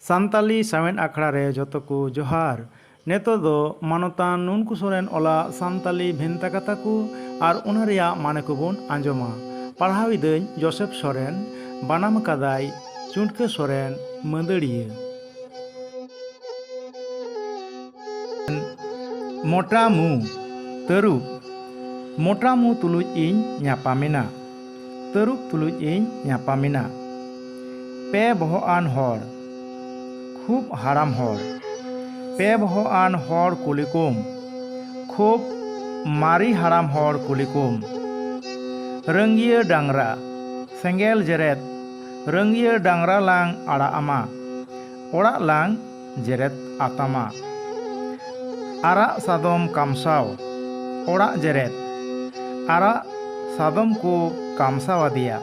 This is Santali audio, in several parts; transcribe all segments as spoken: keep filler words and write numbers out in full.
ᱥᱟᱱᱛᱟᱞᱤ ᱥᱟᱶᱦᱮᱫ ᱟᱠᱷᱲᱟ ᱨᱮ ᱡᱚᱛᱚ ᱠᱚ ᱡᱚᱦᱟᱨ᱾ ᱱᱤᱛᱚᱜ ᱫᱚ ᱢᱟᱱᱚᱛᱟᱱ ᱱᱩᱱᱠᱩ ᱥᱚᱨᱮᱱ ᱚᱞᱟᱜ ᱥᱟᱱᱛᱟᱞᱤ ᱵᱷᱮᱱᱛᱟ ᱠᱟᱛᱷᱟ ᱠᱚ ᱟᱨ ᱚᱱᱟ ᱨᱮᱭᱟᱜ ᱢᱟᱱᱮ ᱠᱚᱵᱚᱱ ᱟᱸᱡᱚᱢᱟ᱾ ᱯᱟᱲᱦᱟᱣᱤᱫᱟᱹᱧ ᱡᱳᱥᱮᱯ ᱥᱚᱨᱮᱱ, ᱵᱟᱱᱟᱢ ᱟᱠᱟᱫᱟᱭ ᱪᱩᱴᱠᱟᱹ ᱥᱚᱨᱮᱱ, ᱢᱟᱹᱫᱟᱹᱲᱤᱭᱟᱹ᱾ ᱢᱚᱴᱟ ᱢᱩ, ᱛᱟᱹᱨᱩᱵ᱾ ᱢᱚᱴᱟ ᱢᱩ ᱛᱩᱞᱩᱡ ᱤᱧ ᱧᱟᱯᱟᱢᱮᱱᱟ, ᱛᱟᱹᱨᱩᱵ ᱛᱩᱞᱩᱡ ᱤᱧ ᱧᱟᱯᱟᱢᱮᱱᱟ᱾ ᱯᱮ ᱵᱚᱦᱚᱜ ᱟᱱ ᱦᱚᱲ, ᱠᱷᱩᱵ ᱦᱟᱲᱟᱢ ᱦᱚᱲ᱾ ᱯᱮ ᱵᱚᱦᱚᱜ ᱟᱱ ᱦᱚᱲ ᱠᱩᱞᱤ ᱠᱚᱢ, ᱠᱷᱩᱵ ᱢᱟᱨᱮ ᱦᱟᱲᱟᱢ ᱦᱚᱲ ᱠᱩᱞᱤ ᱠᱚᱢ᱾ ᱨᱟᱹᱝᱜᱤᱭᱟᱹ ᱰᱟᱝᱨᱟ, ᱥᱮᱸᱜᱮᱞ ᱡᱮᱨᱮᱫ᱾ ᱨᱟᱹᱝᱜᱤᱭᱟᱹ ᱰᱟᱝᱨᱟ ᱞᱟᱝ ᱟᱲᱟᱜ ᱟᱢᱟ, ᱚᱲᱟᱜ ᱞᱟᱝ ᱡᱮᱨᱮᱫ ᱟᱛᱟᱢᱟ᱾ ᱟᱨᱟᱜ ᱥᱟᱫᱚᱢ ᱠᱟᱢᱥᱟᱣ, ᱚᱲᱟᱜ ᱡᱮᱨᱮᱫ᱾ ᱟᱨᱟᱜ ᱥᱟᱫᱚᱢ ᱠᱚ ᱠᱟᱢᱥᱟᱣ ᱟᱫᱮᱭᱟ,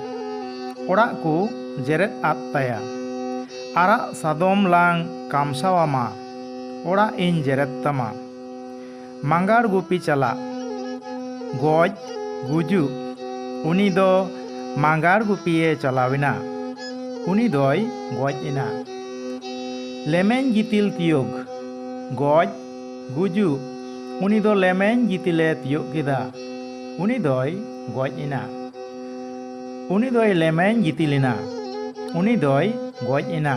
ᱚᱲᱟᱜ ᱠᱚ ᱡᱮᱨᱮᱫ ᱟᱫ ᱛᱟᱭᱟ᱾ ᱟᱨᱟᱜ ᱥᱟᱫᱚᱢ ᱞᱟᱝ ᱠᱟᱢᱥᱟᱣ ᱟᱢᱟ, ᱚᱲᱟᱜ ᱤᱧ ᱡᱮᱨᱮᱫ ᱛᱟᱢᱟ᱾ ᱢᱟᱸᱜᱟᱲ ᱜᱩᱯᱤ ᱪᱟᱞᱟᱜ, ᱜᱚᱡ, ᱜᱩᱡᱩᱜ᱾ ᱩᱱᱤ ᱫᱚ ᱢᱟᱸᱜᱟᱲ ᱜᱩᱯᱤᱭᱮ ᱪᱟᱞᱟᱣ ᱮᱱᱟ, ᱩᱱᱤ ᱫᱚᱭ ᱜᱚᱡ ᱮᱱᱟ᱾ ᱞᱮᱢᱮᱧ ᱜᱤᱛᱤᱞ ᱛᱤᱭᱳᱜ, ᱜᱚᱡ, ᱜᱩᱡᱩᱜ᱾ ᱩᱱᱤ ᱫᱚ ᱞᱮᱢᱮᱧ ᱜᱤᱛᱤᱞᱮ ᱛᱤᱭᱳᱜ ᱠᱮᱫᱟ, ᱩᱱᱤ ᱫᱚᱭ ᱜᱚᱡ ᱮᱱᱟ᱾ ᱩᱱᱤ ᱫᱚᱭ ᱞᱮᱢᱮᱧ ᱜᱤᱛᱤᱞ ᱮᱱᱟ, ᱩᱱᱤ ᱫᱚᱭ ᱜᱚᱡ ᱮᱱᱟ᱾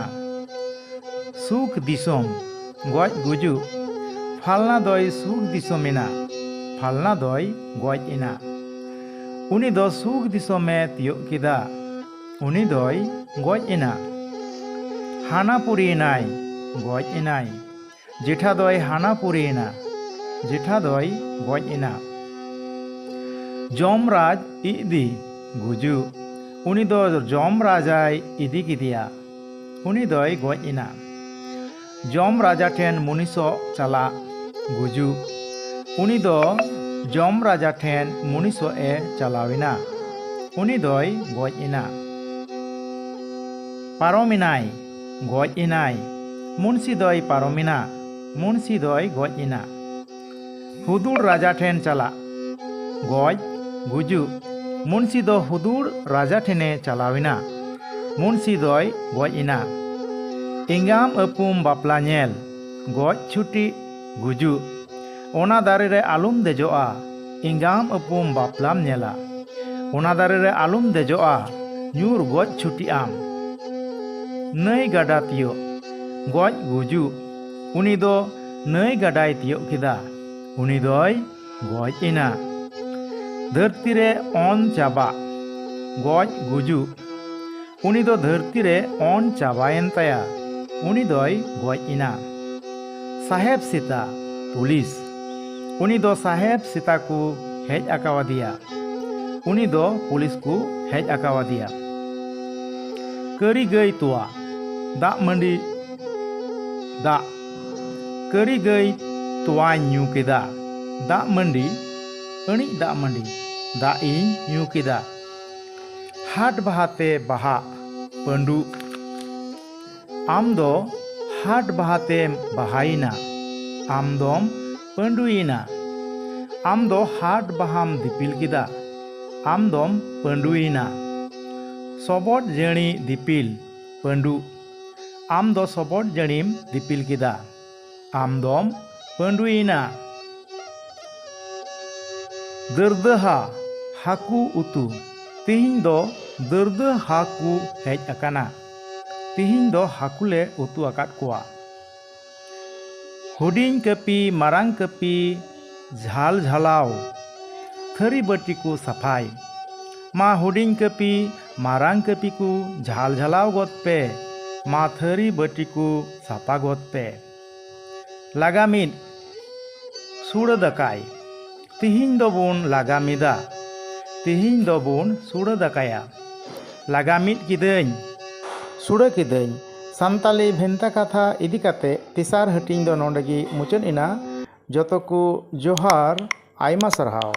ᱥᱩᱠ ᱫᱤᱥᱚᱢ, ᱜᱚᱡ ᱜᱩᱡᱩᱜ᱾ ᱯᱷᱟᱞᱱᱟ ᱫᱚᱭ ᱥᱩᱠ ᱫᱤᱥᱚᱢ ᱮᱱᱟ, ᱯᱷᱟᱞᱱᱟ ᱫᱚᱭ ᱜᱚᱡ ᱮᱱᱟ᱾ ᱩᱱᱤ ᱫᱚ ᱥᱩᱠ ᱫᱤᱥᱚᱢᱮ ᱛᱤᱭᱳᱜ ᱠᱮᱫᱟ, ᱩᱱᱤ ᱫᱚᱭ ᱜᱚᱡ ᱮᱱᱟ᱾ ᱦᱟᱱᱟ ᱯᱩᱨᱤᱭᱮᱱᱟᱭ, ᱜᱚᱡ ᱮᱱᱟᱭ᱾ ᱡᱮᱴᱷᱟ ᱫᱚᱭ ᱦᱟᱱᱟ ᱯᱩᱨᱤᱭᱮᱱᱟ, ᱡᱮᱴᱷᱟ ᱫᱚᱭ ᱜᱚᱡ ᱮᱱᱟ᱾ ᱡᱚᱢ ᱨᱟᱡᱽ ᱤᱫᱤ, ᱜᱩᱡᱩᱜ᱾ ᱩᱱᱤ ᱫᱚ ᱡᱚᱢ ᱨᱟᱡᱟᱭ ᱤᱫᱤ ᱠᱮᱫᱮᱭᱟ, ᱩᱱᱤ ᱫᱚᱭ ᱜᱚᱡ ᱮᱱᱟ᱾ ᱡᱚᱢ ᱨᱟᱡᱟ ᱴᱷᱮᱱ ᱢᱩᱱᱤᱥᱚᱜ ᱪᱟᱞᱟᱜ, ᱜᱩᱡᱩᱜ᱾ ᱩᱱᱤ ᱫᱚ ᱡᱚᱢ ᱨᱟᱡᱟ ᱴᱷᱮᱱ ᱢᱩᱱᱤᱥᱚᱜ ᱮ ᱪᱟᱞᱟᱣ ᱮᱱᱟ, ᱩᱱᱤ ᱫᱚᱭ ᱜᱚᱡ ᱮᱱᱟ᱾ ᱯᱟᱨᱚᱢᱮᱱᱟᱭ, ᱜᱚᱡ ᱮᱱᱟᱭ᱾ ᱢᱩᱱᱥᱤ ᱫᱚᱭ ᱯᱟᱨᱚᱢᱮᱱᱟ, ᱢᱩᱱᱥᱤ ᱫᱚᱭ ᱜᱚᱡ ᱮᱱᱟ᱾ ᱦᱩᱫᱩᱲ ᱨᱟᱡᱟ ᱴᱷᱮᱱ ᱪᱟᱞᱟᱜ, ᱜᱚᱡ, ᱜᱩᱡᱩᱜ᱾ ᱢᱩᱱᱥᱤ ᱫᱚ ᱦᱩᱫᱩᱲ ᱨᱟᱡᱟ ᱴᱷᱮᱱᱮ ᱪᱟᱞᱟᱣ ᱮᱱᱟ, ᱢᱩᱱᱥᱤ ᱫᱚᱭ ᱜᱚᱡ ᱮᱱᱟ᱾ ᱮᱸᱜᱟᱢ ᱟᱹᱯᱩᱢ ᱵᱟᱯᱞᱟ ᱧᱮᱞ, ᱜᱚᱡ ᱪᱷᱩᱴᱤ, ᱜᱩᱡᱩᱜ᱾ ᱚᱱᱟ ᱫᱟᱨᱮ ᱨᱮ ᱟᱞᱚᱢ ᱫᱮᱡᱚᱜᱼᱟ, ᱮᱸᱜᱟᱢ ᱟᱹᱯᱩᱢ ᱵᱟᱯᱞᱟᱢ ᱧᱮᱞᱟ᱾ ᱚᱱᱟ ᱫᱟᱨᱮ ᱨᱮ ᱟᱞᱚᱢ ᱫᱮᱡᱚᱜᱼᱟ, ᱧᱩᱨ ᱜᱚᱡ ᱪᱷᱩᱴᱤᱜ ᱟᱢ᱾ ᱱᱟᱹᱭ ᱜᱟᱰᱟ ᱛᱤᱭᱳᱜ, ᱜᱚᱡ ᱜᱩᱡᱩᱜ᱾ ᱩᱱᱤ ᱫᱚ ᱱᱟᱹᱭ ᱜᱟᱰᱟᱭ ᱛᱤᱭᱳᱜ ᱠᱮᱫᱟ, ᱩᱱᱤ ᱫᱚᱭ ᱜᱚᱡ ᱮᱱᱟ᱾ ᱫᱷᱟᱹᱨᱛᱤ ᱨᱮ ᱚᱱ ᱪᱟᱵᱟᱜ, ᱜᱚᱡ ᱜᱩᱡᱩᱜ᱾ ᱩᱱᱤ ᱫᱚ ᱫᱷᱟᱹᱨᱛᱤ ᱨᱮ ᱚᱱ ᱪᱟᱵᱟᱭᱮᱱ ᱛᱟᱭᱟ, ᱩᱱᱤ ᱫᱚᱭ ᱜᱚᱡ ᱮᱱᱟ᱾ ᱥᱟᱦᱮᱵ ᱥᱮᱛᱟ, ᱯᱩᱞᱤᱥ᱾ ᱩᱱᱤ ᱫᱚ ᱥᱟᱦᱮᱵ ᱥᱮᱛᱟ ᱠᱚ ᱦᱮᱡ ᱟᱠᱟᱣᱟᱫᱮᱭᱟ, ᱩᱱᱤ ᱫᱚ ᱯᱩᱞᱤᱥ ᱠᱚ ᱦᱮᱡ ᱟᱠᱟᱣᱟᱫᱮᱭᱟ᱾ ᱠᱟᱹᱨᱤ ᱜᱟᱹᱭ ᱛᱚᱣᱟ, ᱫᱟᱜ ᱢᱟᱹᱰᱤ, ᱫᱟᱜ᱾ ᱠᱟᱹᱨᱤ ᱜᱟᱹᱭ ᱛᱚᱣᱟᱧ ᱧᱩ ᱠᱮᱫᱟ, ᱫᱟᱜ ᱢᱟᱹᱰᱤ, ᱟᱹᱬᱤᱡ ᱫᱟᱜ ᱢᱟᱹᱰᱤ, ᱫᱟᱜ ᱤᱧ ᱧᱩ ᱠᱮᱫᱟ᱾ ᱦᱟᱴ ᱵᱟᱦᱟᱛᱮ ᱵᱟᱦᱟᱜ, ᱯᱟᱹᱰᱩᱜ᱾ ᱟᱢ ᱫᱚ ᱦᱟᱴ ᱵᱟᱦᱟᱛᱮᱢ ᱵᱟᱦᱟᱭᱮᱱᱟ, ᱟᱢ ᱫᱚᱢ ᱯᱟᱹᱰᱩᱭᱮᱱᱟ᱾ ᱟᱢ ᱫᱚ ᱦᱟᱴ ᱵᱟᱦᱟᱢ ᱫᱤᱯᱤᱞ ᱠᱮᱫᱟ, ᱟᱢ ᱫᱚᱢ ᱯᱟᱹᱰᱩᱭᱮᱱᱟ᱾ ᱥᱚᱵᱚᱫ ᱡᱟᱹᱲᱤ ᱫᱤᱯᱤᱞ, ᱯᱟᱹᱰᱩᱜ᱾ ᱟᱢ ᱫᱚ ᱥᱚᱵᱚᱫ ᱡᱟᱹᱲᱤᱢ ᱫᱤᱯᱤᱞ ᱠᱮᱫᱟ, ᱟᱢ ᱫᱚᱢ ᱯᱟᱹᱰᱩᱭᱮᱱᱟ᱾ ᱫᱟᱹᱨᱫᱟᱹᱦᱟ ᱦᱟᱹᱠᱩ ᱩᱛᱩ᱾ ᱛᱤᱦᱤᱧ ᱫᱚ ᱫᱟᱹᱨᱫᱟᱹ ᱦᱟᱹᱠᱩ ᱦᱮᱡ ᱟᱠᱟᱱᱟ, ᱛᱤᱦᱤᱧ ᱫᱚ ᱦᱟᱹᱠᱩ ᱞᱮ ᱩᱛᱩ ᱟᱠᱟᱫ ᱠᱚᱣᱟ᱾ ᱦᱩᱰᱤᱧ ᱠᱟᱹᱯᱤ, ᱢᱟᱨᱟᱝ ᱠᱟᱹᱯᱤ, ᱡᱷᱟᱞ ᱡᱷᱟᱞᱟᱣ, ᱛᱷᱟᱹᱨᱤ ᱵᱟᱹᱴᱤ ᱠᱚ ᱥᱟᱯᱷᱟᱭ᱾ ᱢᱟ ᱦᱩᱰᱤᱧ ᱠᱟᱹᱯᱤ, ᱢᱟᱨᱟᱝ ᱠᱟᱹᱯᱤ ᱠᱚ ᱡᱷᱟᱞ ᱡᱷᱟᱞᱟᱣ ᱜᱚᱫ ᱯᱮ, ᱢᱟ ᱛᱷᱟᱹᱨᱤ ᱵᱟᱹᱴᱤ ᱠᱚ ᱥᱟᱯᱷᱟ ᱜᱚᱫ ᱯᱮ᱾ ᱞᱟᱜᱟ ᱢᱤᱫ, ᱥᱩᱲᱟᱹ ᱫᱟᱠᱟᱭ᱾ ᱛᱤᱦᱤᱧ ᱫᱚᱵᱚᱱ ᱞᱟᱜᱟ ᱢᱤᱫᱟ, ᱛᱤᱦᱤᱧ ᱫᱚᱵᱚᱱ ᱥᱩᱲᱟᱹ ᱫᱟᱠᱟᱭᱟ᱾ ᱞᱟᱜᱟ ᱢᱤᱫ ᱠᱤᱫᱟᱹᱧ, ᱥᱩᱲᱟᱹ ᱠᱤᱫᱟᱹᱧ᱾ ᱥᱟᱱᱛᱟᱞᱤ ᱵᱷᱮᱱᱛᱟ ᱠᱟᱛᱷᱟ ᱤᱫᱤ ᱠᱟᱛᱮ ᱛᱮᱥᱟᱨ ᱦᱟᱹᱴᱤᱧ ᱫᱚ ᱱᱚᱰᱮ ᱜᱮ ᱢᱩᱪᱟᱹᱫ ᱮᱱᱟ᱾ ᱡᱚᱛᱚ ᱠᱚ ᱡᱚᱦᱟᱨ, ᱟᱭᱢᱟ ᱥᱟᱨᱦᱟᱣ᱾